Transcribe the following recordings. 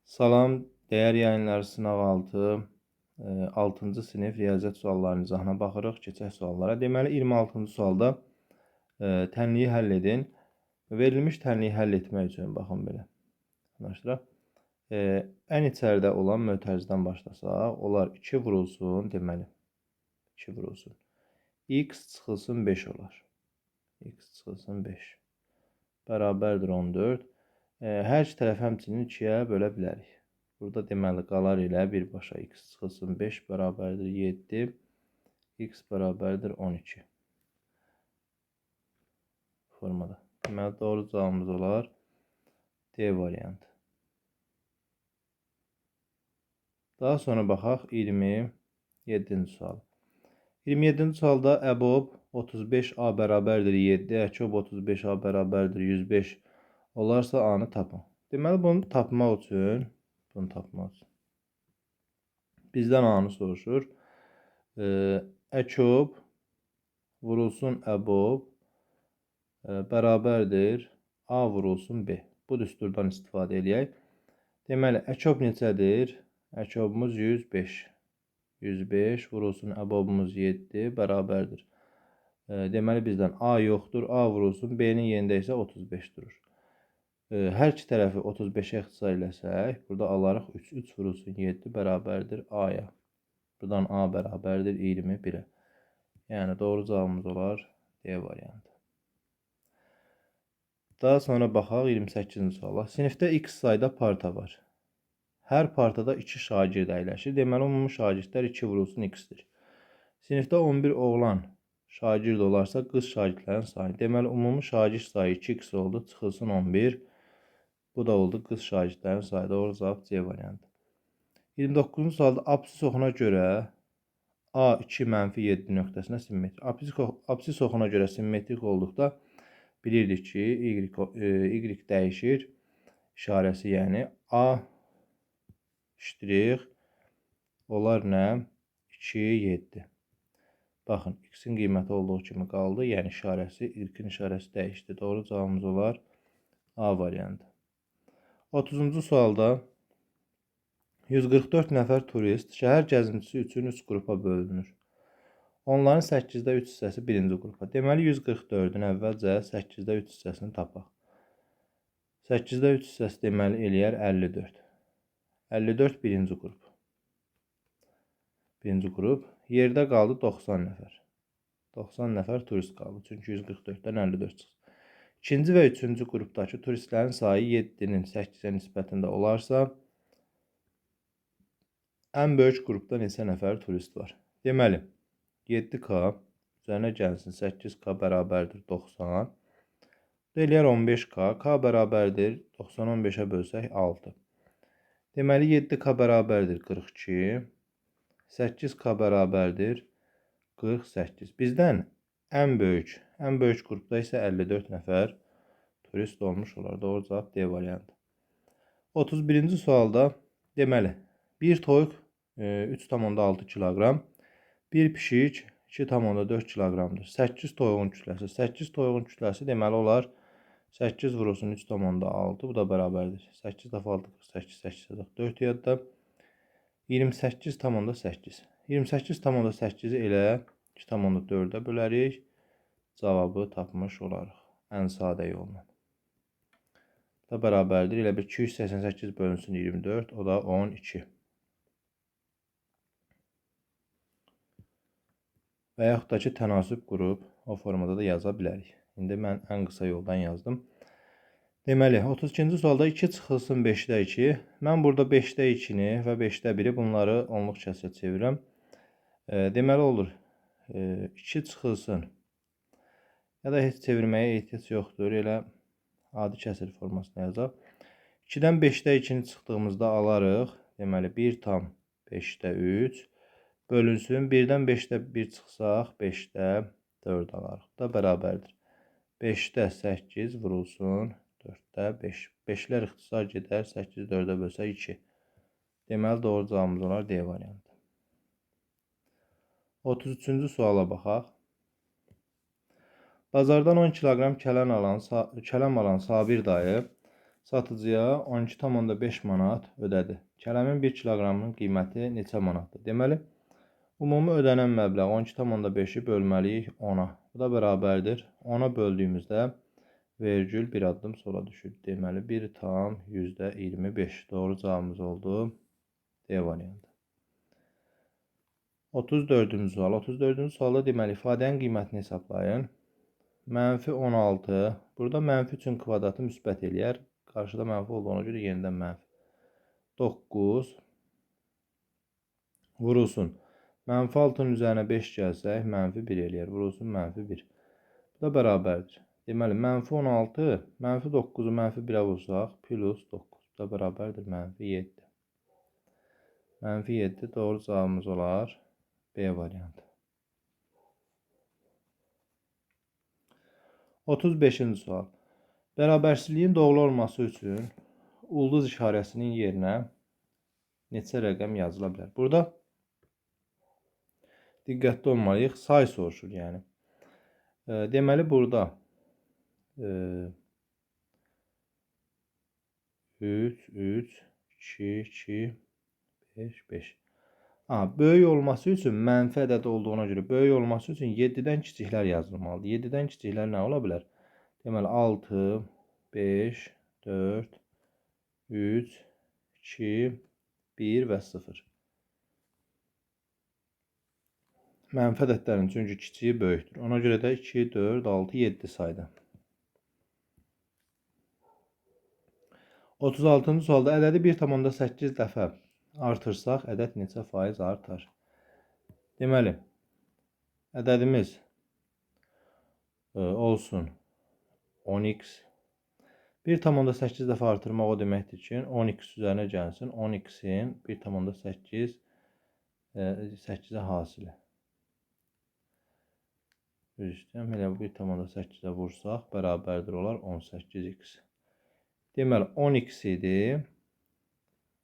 Salam, dəyər yayınları sınaq 6, 6-cı sinif riyaziyyat suallarının izahına baxırıq. Keçək suallara. Deməli, 26-cı sualda tənliyi həll edin. Verilmiş tənliyi həll etmək üçün, baxın belə, anlaşdıraq. Ən içəridə olan mötərizdən başlasaq, olar 2 vurulsun, deməli, 2 vurulsun. X çıxılsın 5 olar. X çıxılsın 5. Bərabərdir 14. Hər iki tərəf həmçinin 2-yə bölə bilərik. Burada deməli qalar ilə birbaşa x çıxılsın 5 bərabərdir 7, x bərabərdir 12 formada. Deməli doğru cavabımız olar D variantı. Daha sonra baxaq 27-ci sual. 27-ci sualda əbob 35A bərabərdir 7, əkob 35A bərabərdir 105 olarsa A-nı tapın. Deməli, bunu tapmaq üçün, bizdən A-nı soruşur. Əkob vurulsun əbob bərabərdir A vurulsun B. Bu düsturdan istifadə eləyək. Deməli, əkob neçədir? Əkobumuz 105. 105 vurulsun əbobumuz 7 bərabərdir. Deməli, bizdən A yoxdur. A vurulsun B-nin yerində isə 35 durur. Hər iki tərəfi 35-ə ixtisar eləsək, burada alarıq 3. 3 vurulsun 7 bərabərdir A-ya. Buradan A bərabərdir 21-ə. Yəni, doğru cavabımız olar D variantı. Daha sonra baxaq 28-ci suala. Sinifdə X sayda parta var. Hər partada 2 şagird əyləşir. Deməli, ümumi şagirdlər 2 vurulsun X-dir. Sinifdə 11 oğlan şagird olarsa, qız şagirdlərin sayı. Deməli, ümumi şagird sayı 2X oldu, çıxılsın 11. Bu da oldu qız şagirdlərin sayı. Doğru cavab C variantı. 29-cu sualda absis oxuna görə A2 mənfi 7 nöqtəsinə simmetrik. Absis oxuna görə simmetrik olduqda bilirdik ki, Y dəyişir. İşarəsi, yəni A ştrix olar nə? 2, 7. Baxın, X-in qiyməti olduğu kimi qaldı. Yəni işarəsi, Y-in işarəsi dəyişdi. Doğru cavabımız olar A variantı. 30-cu sualda 144 nəfər turist şəhər gəzintisi üçün 3 qrupa bölünür. Onların 8-də 3 hissəsi birinci qrupa. Deməli, 144-ün əvvəlcə 8-də 3 hissəsini tapaq. 8-də 3 hissəsi deməli eləyər 54. 54 birinci qrup. Birinci qrup. Yerdə qaldı 90 nəfər. 90 nəfər turist qaldı. Çünki 144-dən 54 çıxdı. İkinci və üçüncü qrupdakı turistlərin sayı 7-nin 8-ə nisbətində olarsa, ən böyük qrupda neçə nəfər turist var? Deməli, 7K üzərinə gəlsin 8K bərabərdir 90. Bu eləyər 15K. K bərabərdir 90 15-ə bölsək 6. Deməli, 7K bərabərdir 42. 8K bərabərdir 48. Bizdən ən böyük qrupda isə 54 nəfər turist olmuş olar. Doğru cavab D variantı. 31-ci sualda deməli, bir toyuq 3,6 kiloqram, bir pişik 2,4 kiloqramdır. 8 toyuğun kütləsi. 8 toyuğun kütləsi deməli olar 8 vurulsun 3,6. Bu da bərabərdir. 8 dəfə 6, 48, 8 4 yadda. 28,8. 28,8-i elə 2,4-ə bölərik. Cavabı tapmış olarıq. Ən sadə yolla. Bu da bərabərdir. Elə bir 288 bölünsün 24, o da 12. Və yaxud da ki, tənasüb qurub o formada da yaza bilərik. İndi mən ən qısa yoldan yazdım. Deməli, 32-ci sualda 2 çıxılsın 5-də 2. Mən burada 5-də 2-ni və 5-də 1-i bunları onluq kəsrə çevirəm. Deməli olur, 2 çıxılsın. Ya da heç çevirməyə ehtiyac yoxdur. Elə adi kəsir formasında yazaq. 2-dən 5-də 2-ni çıxdığımızda alarıq. Deməli, 1 tam 5-də 3 bölünsün. 1-dən 5-də 1 çıxsaq, 5-də 4 alarıq. Bu da bərabərdir. 5-də 8 vurulsun 4-də 5. 5-lər ixtisar gedər. 8 4-ə bölsək 2. Deməli, doğru cavabımız olar D variantı. 33-cü suala baxaq. Bazardan 10 kiloqram kələm alan Sabir dayı Satıcıya 12,5 manat ödədi. Kələmin 1 kiloqramının qiyməti neçə manatdır? Deməli, ümumi ödənən məbləğ 12,5-i bölməliyik 10-a. Bu da bərabərdir. 10-a böldüyümüzdə vergül bir addım sola düşür. Deməli, 1,25. Doğru cavabımız oldu. D variantı. 34-cü sual. 34-cü sualda deməli, ifadənin qiymətini hesablayın. Mənfi 16. Burada mənfi 3-ün kvadratı müsbət eləyər. Qarşıda mənfi olduğuna görə yenidən mənfi. 9 vurulsun. Mənfi 6-nın üzərinə 5 gəlsək, mənfi 1 eləyər. Vurulsun mənfi 1. Bu da bərabərdir. Deməli, mənfi 16, mənfi 9-u mənfi 1-ə vursaq, plus 9. Bu da bərabərdir mənfi 7. Mənfi 7 doğru cavabımız olar. B variantı. 35-ci sual. Bərabərsizliyin doğru olması üçün ulduz işarəsinin yerinə neçə rəqəm yazıla bilər? Burada diqqətli olmalıyıq. Say soruşur yəni. Deməli, burada 3, 3, 2, 2, 5, 5. Aha, böyük olması üçün mənfi ədəd olduğuna görə böyük olması üçün 7-dən kiçiklər yazılmalıdır. 7-dən kiçiklər nə ola bilər? Deməli, 6, 5, 4, 3, 2, 1 və 0. Mənfi ədədlərin çünki kiçiyi böyükdür. Ona görə də 2, 4, 6, 7 sayda. 36-cı sualda ədədi 1,8 dəfə artırsaq, ədəd neçə faiz artar? Deməli, ədədimiz olsun 10x. 1,8 dəfə artırmaq o deməkdir ki, 10x üzərinə gəlsin. 10x-in 1,8 8-ə hasili. Üzr istəyirəm, elə 1,8-ə vursaq, bərabərdir olar 18x. Deməli, 10x idi.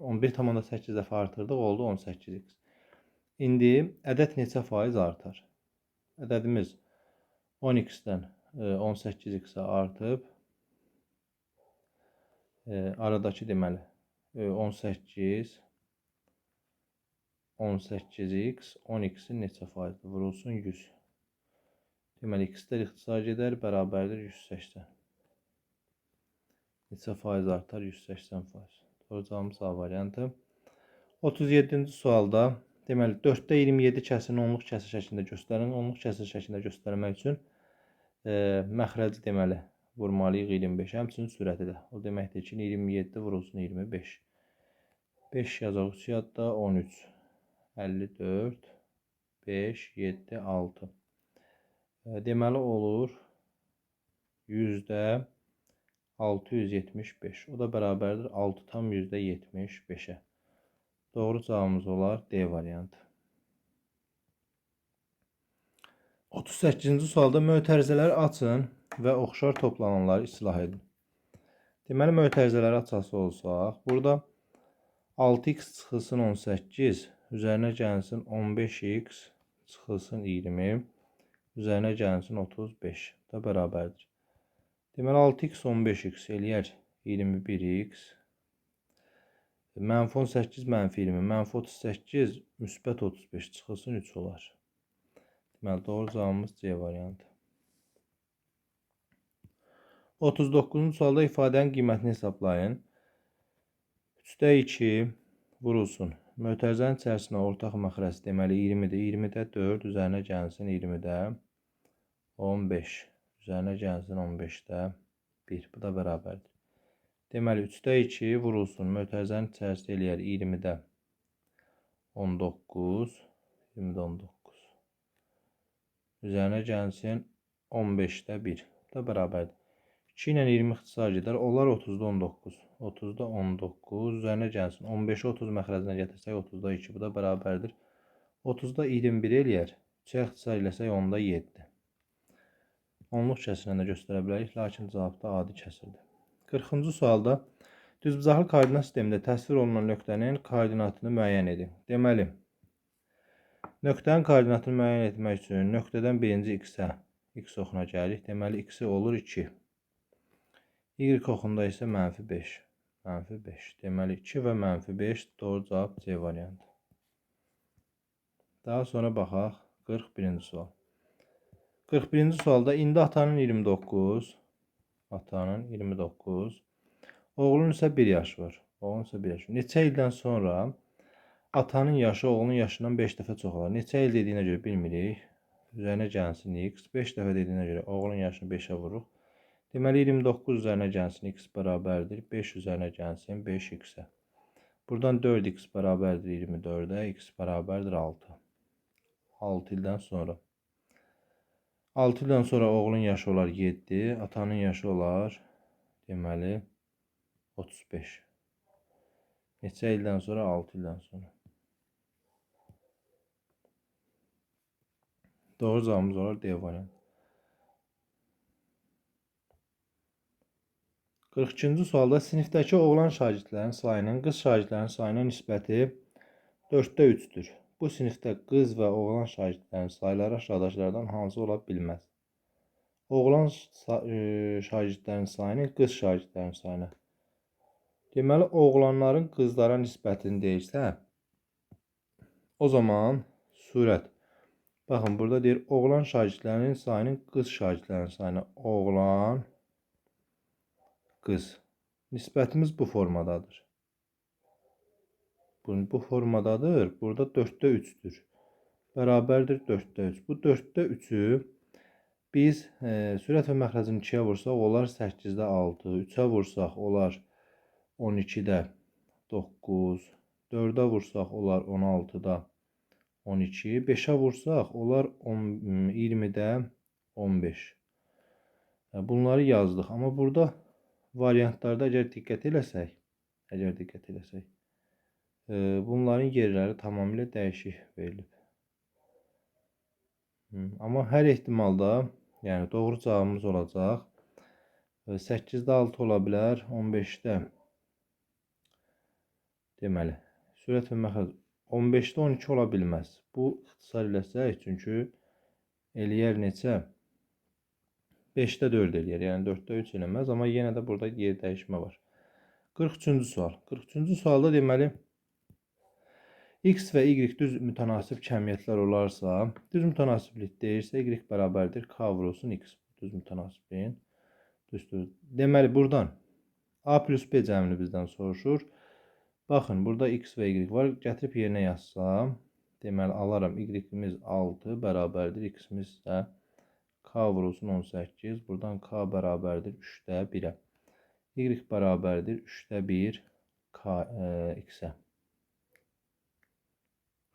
1,8 dəfə artırdıq, oldu 18x. İndi ədəd neçə faiz artar? Ədədimiz 10x-dən 18x-ə artıb. Aradakı deməli 18, 18x, 10x-in neçə faizdir? Vurulsun 100. Deməli, x-lər ixtisar gedər, bərabərdir 180. Neçə faiz artar? 180 faiz. Doğru cavabımız A variantı. 37-ci sualda deməli 4-də 27 kəsirini onluq kəsir şəklində göstərin. Onluq kəsir şəklində göstərmək üçün məxrəci deməli vurmalıyıq 25. Həmçinin sürəti də. O deməkdir ki, 27 vurulsun 25. 5 yazaq 3 yadda 13. 54 5 7 6. Deməli olur yüzdə 675. O da bərabərdir 6,75-ə. Doğru cavabımız olar D variantı. 38-ci sualda mötərizələri açın və oxşar toplananları islah edin. Deməli, mötərizələri açası olsaq, burada 6x çıxılsın 18, üzərinə gəlsin 15x çıxılsın 20, üzərinə gəlsin 35. Da bərabərdir. Deməli, 6x 15x eləyər 21x. Mənfi 18, mənfi 20, mənfi 38, müsbət 35 çıxılsın 3 olar. Deməli, doğru cavabımız C variantı. 39-cu sualda ifadənin qiymətini hesablayın. 3-də 2 vurulsun. Mötərizənin içərisinə ortaq məxrəc deməli 20-dir. 20-də 4 üzərinə gəlsin 20-də 15. Üzərinə gəlsin 15-də 1. Bu da bərabərdir. Deməli 3-də 2 vurulsun. Mötərizənin içərisi eləyər 20-də 19. 20-də 19. Üzərinə gəlsin 15-də 1. Bu da bərabərdir. 2 ilə 20 ixtisar gedər. Onlar 30-da 19. 30-da 19. Üzərinə gəlsin. 15-i 30 məxrəcinə gətirsək 30-da 2. Bu da bərabərdir. 30-da 21 eləyər. 3-ə ixtisar eləsək 10-da 7. Onluq kəsirlə də göstərə bilərik, lakin cavabda adi kəsirdir. 40-cı sualda düzbucaqlı koordinat sistemində təsvir olunan nöqtənin koordinatını müəyyən edin. Deməli, nöqtənin koordinatını müəyyən etmək üçün nöqtədən birinci x-ə, x oxuna gəlirik. Deməli, x-i olur 2. Y oxunda isə mənfi 5. Mənfi 5. Deməli, 2 və mənfi 5 doğru cavab C variantı. Daha sonra baxaq 41-ci sual. 41-ci sualda indi atanın 29, atanın 29, oğlun isə 1 yaşı var. Oğlun isə 1 yaşı var. Neçə ildən sonra atanın yaşı oğlunun yaşından 5 dəfə çox olar. Neçə il dediyinə görə bilmirik. Üzərinə gəlsin x. 5 dəfə dediyinə görə oğlun yaşını 5-ə vururuq. Deməli, 29 üzərinə gəlsin x bərabərdir. 5 üzərinə gəlsin 5x-ə. Buradan 4x bərabərdir 24-ə, x bərabərdir 6. 6 ildən sonra. 6 ildən sonra oğlun yaşı olar 7, atanın yaşı olar, deməli, 35. Neçə ildən sonra? 6 ildən sonra. Doğru cavabımız olar D variantı. 42-ci sualda sinifdəki oğlan şagirdlərin sayının qız şagirdlərin sayına nisbəti 4-də 3-dür. Bu sinifdə qız və oğlan şagirdlərin sayları aşağıdakılardan hansı ola bilməz? Oğlan şagirdlərin sayının qız şagirdlərin sayına. Deməli, oğlanların qızlara nisbətini deyirsə, o zaman surət. Baxın, burada deyir, oğlan şagirdlərinin sayının qız şagirdlərinin sayına. Oğlan, qız. Nisbətimiz bu formadadır. Bu formadadır. Burada 4-də 3-dür. Bərabərdir 4-də 3. Bu 4-də 3-ü biz sürət və məxrəcini 2-yə vursaq, olar 8-də 6. 3-ə vursaq, olar 12-də 9. 4-ə vursaq, olar 16-da 12. 5-ə vursaq, olar 20-də 15. Bunları yazdıq. Amma burada variantlarda əgər diqqət eləsək, bunların yerləri tamamilə dəyişik verilib. Amma hər ehtimalda, yəni doğru cavabımız olacaq. 8-də 6 ola bilər, 15-də deməli, sürət və məxrəc 15-də 12 ola bilməz. Bu ixtisar eləsək, çünki eləyər neçə? 5-də 4 eləyər, yəni 4-də 3 eləməz, amma yenə də burada yer dəyişmə var. 43-cü sual. 43-cü sualda deməli, x və y düz mütənasib kəmiyyətlər olarsa, düz mütənasiblik deyirsə, y bərabərdir k vurulsun x. Düz mütənasibliyin düzdür. Deməli, buradan a plus b cəmini bizdən soruşur. Baxın, burada x və y var. Gətirib yerinə yazsam, deməli, alaram y-imiz 6 bərabərdir, x-imiz isə k vurulsun 18. Buradan k bərabərdir 3-də 1-ə. Y bərabərdir 3-də 1 x-ə.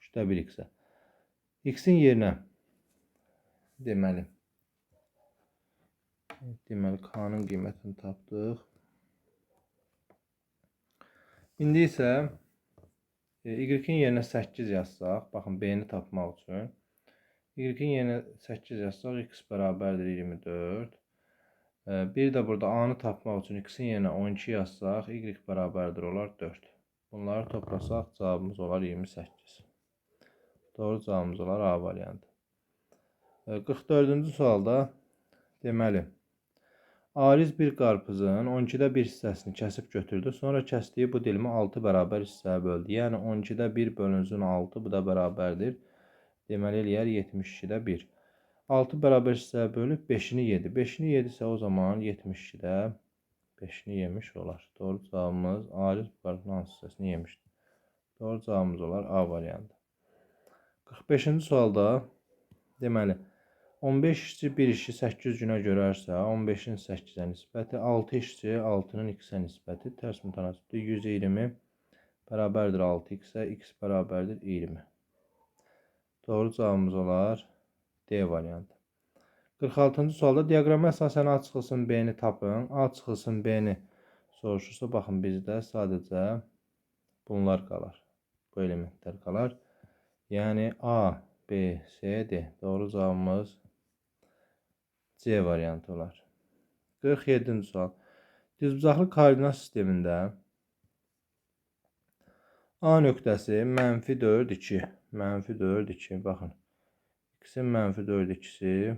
3-də 1 x-ə. X-in yerinə deməli, k-nın qiymətini tapdıq. İndi isə y-in yerinə 8 yazsaq, baxın b-ni tapmaq üçün. Y-in yerinə 8 yazsaq, x bərabərdir 24. Bir də burada a-nı tapmaq üçün x-in yerinə 12 yazsaq, y bərabərdir olar 4. Bunları toplasaq, cavabımız olar 28. Doğru cavabımız olar A variantı. 44-cü sualda deməli, Ariz bir qarpızın 12-də 1 hissəsini kəsib götürdü. Sonra kəsdiyi bu dilimi 6 bərabər hissəyə böldü. Yəni 12-də 1 bölünsün 6, bu da bərabərdir. Deməli, eləyər 72-də 1. 6 bərabər hissəyə bölüb 5-ini yedi. 5-ini yedisə o zaman 72-də 5-ini yemiş olar. Doğru cavabımız Ariz bu qarpızın hansı hissəsini yemişdir? Doğru cavabımız olar A variantı. 45-ci sualda deməli, 15 işçi bir işi 8 günə görərsə, 15-in 8-ə nisbəti, 6 işçi 6-nın x-ə nisbəti tərs mütənasibdir. 120 bərabərdir 6x-ə, x bərabərdir 20. Doğru cavabımız olar D variantı. 46-cı sualda diaqrama əsasən A çıxılsın B-ni tapın. A çıxılsın B-ni soruşursa, baxın bizdə sadəcə bunlar qalar. Bu elementlər qalar. Yəni A, B, C, D. Doğru cavabımız C variantı olar. 47-ci sual. Düzbucaqlı koordinat sistemində A nöqtəsi mənfi 4, 2. Mənfi 4, 2. Baxın. X-in mənfi 4, 2-si.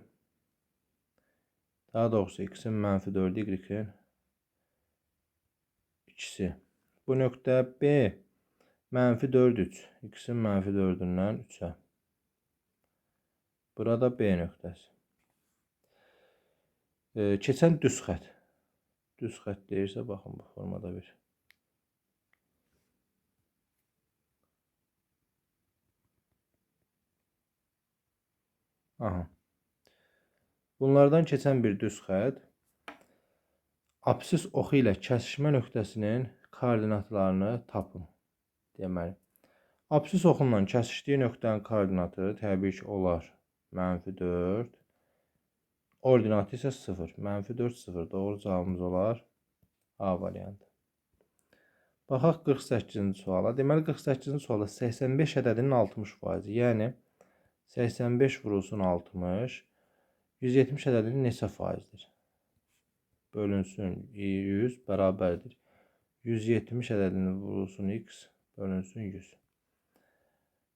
Daha doğrusu x-in mənfi 4, y-in ikisi. Bu nöqtə B mənfi 4, 3. X-in mənfi 4-ündən 3-ə. Burada B nöqtəsi. Keçən düz xətt. Düz xətt deyirsə, baxın bu formada bir. Aha. Bunlardan keçən bir düz xətt absis oxu ilə kəsişmə nöqtəsinin koordinatlarını tapın. Deməli, absis oxunla kəsişdiyi nöqtənin koordinatı təbii ki olar mənfi 4, ordinatı isə 0. Mənfi 4, 0. Doğru cavabımız olar A variantı. Baxaq 48-ci suala. Deməli, 48-ci sualda 85 ədədinin 60%, yəni 85 vurulsun 60, 170 ədədinin neçə faizdir? Bölünsün 100 bərabərdir. 170 ədədini vurulsun x bölünsün 100.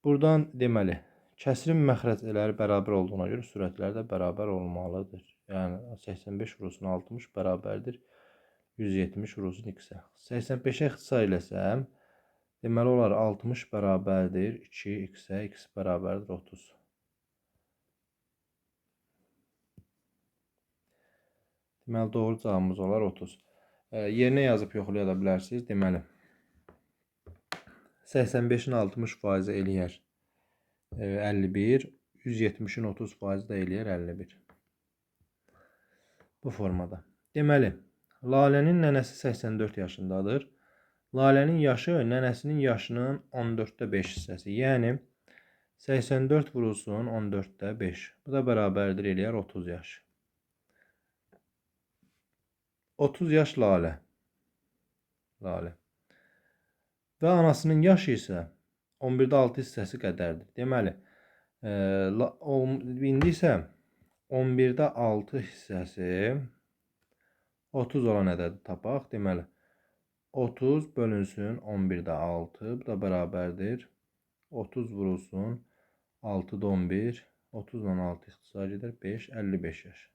Buradan deməli, kəsirin məxrəcləri bərabər olduğuna görə sürətlər də bərabər olmalıdır. Yəni 85 vurulsun 60 bərabərdir 170 vurulsun x-ə. 85-ə ixtisar eləsəm, deməli olar 60 bərabərdir 2x-ə, x bərabərdir 30. Deməli, doğru cavabımız olar 30. Yerinə yazıb yoxlaya da bilərsiniz. Deməli, 85-in 60% eləyər 51, 170-in 30% də eləyər 51. Bu formada. Deməli, Lalənin nənəsi 84 yaşındadır. Lalənin yaşı nənəsinin yaşının 14-də 5 hissəsi. Yəni, 84 vurulsun 14-də 5. Bu da bərabərdir eləyər 30 yaş. 30 yaş Lalə. Lalə. Və anasının yaşı isə 11-də 6 hissəsi qədərdir. Deməli, indi isə 11-də 6 hissəsi 30 olan ədədi tapaq. Deməli, 30 bölünsün 11-də 6. Bu da bərabərdir. 30 vurulsun 6-da 11. 30 ilə 6 ixtisar gedir. 5, 55 yaş.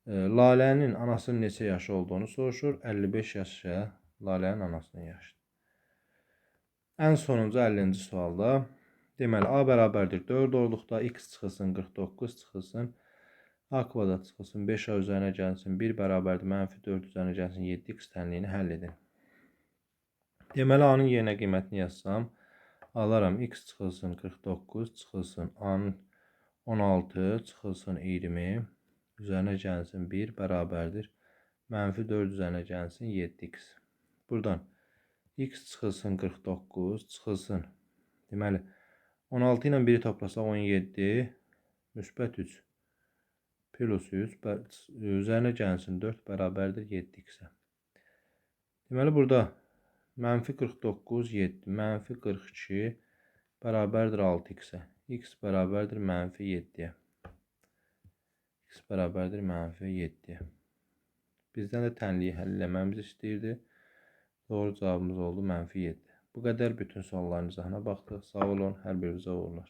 Lalənin anasının neçə yaşı olduğunu soruşur. 55 yaşı Lalənin anasının yaşıdır. Ən sonuncu 50-ci sualda deməli A bərabərdir 4 olduqda x çıxılsın 49 çıxılsın A kvadrat çıxılsın 5A üzərinə gəlsin 1 bərabərdir mənfi 4 üzərinə gəlsin 7x tənliyini həll edin. Deməli A-nın yerinə qiymətini yazsam alaram x çıxılsın 49 çıxılsın A-nın 16 çıxılsın 20 üzərinə gəlsin 1 bərabərdir mənfi 4 üzərinə gəlsin 7x. Buradan x çıxılsın 49 çıxılsın. Deməli 16 ilə 1-i toplasaq 17 müsbət 3 plus 3 üzərinə gəlsin 4 bərabərdir 7x-ə. Deməli burada mənfi 49 7 mənfi 42 bərabərdir 6x-ə. X bərabərdir mənfi 7-yə. X bərabərdir mənfi 7-yə. Bizdən də tənliyi həll eləməmizi istəyirdi. Doğru cavabımız oldu mənfi 7. Bu qədər bütün sualların izahına baxdıq. Sağ olun, hər birinizə uğurlar.